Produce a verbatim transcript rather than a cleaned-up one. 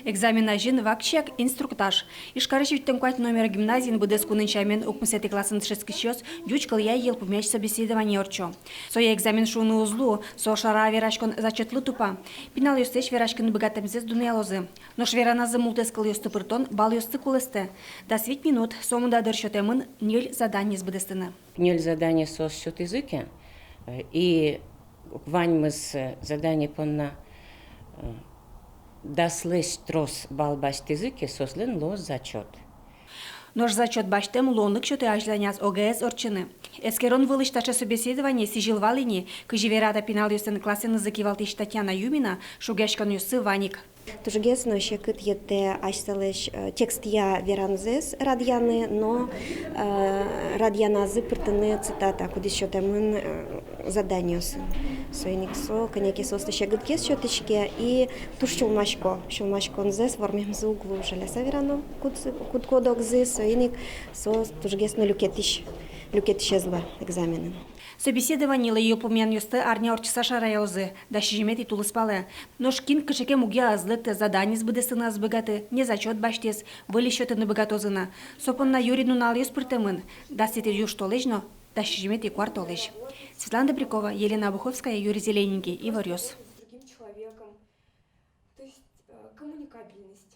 Экзамен азьын вакчияк инструктаж. Ижкарысь витьтон куать номеро гимназиын быдэс кунын сямен укмысэтӥ классын дышетскисьёс ӟуч кылъя йылпумъясь собеседование ортчо. Сое экзамен шуыны уз луы, со шара вераськон зачётлы тупа. Пиналъёслэсь вераськыны быгатэмзэс дунъялозы. Нош вераназы мултэс кылъёсты пыртон баллъёсты кулэстэ. Дас вить минут, сомында дыр сётэмын ньыль заданиез быдэстыны. Ньыль задание соос сётӥзы ке, э, и ваньмыз, э, задание понна, э, даслэсь трос балл басьтӥзы ке, соослэн луоз зачёт. Нош зачёт басьтэм луонлык сётэ азьланяз ОГЭ-ез ортчыны. Эскерон вылысь таӵе собеседование сӥзьыл вал ини, кызьы вератэ пиналъёслэн классэнызы кивалтӥсь Татьяна Юмина, шугъяськонъёссы вань ик. Тужгес но секыт йӧтэ асьсэлэсь, э, текстъя веранзэс радъяны, но, э, радъяназы пыртыны цитата, кудӥз сётэмын, э, заданиосын. Соин ик со кӧня ке соослы секытгес сётӥське и туж сюлмасько. Сюлмаськонзэс вормемзы уг луы, жаляса верано, кудзы, кудӥз ке огзы, соин ик со тужгес но люкетӥсь, люкетӥсез луэ экзаменын. Собеседованилы йылпумъянъёсты арня ортчыса шараялозы, дас сизьыметӥ тулыспалэ. Нош кин кыӵе ке мугъя ӧз лыкты, заданиез быдэстыны ӧз быгаты, не зачёт басьтӥз, выльысь сётыны быгатозы на. Со понна юри нуналъёс пыртэмын: дасэтӥ южтолэзь но дас сизьыметӥ куартолэзь. Светлана Добрякова, Елена Обуховская, Юрий Зелененький, «Иворъёс».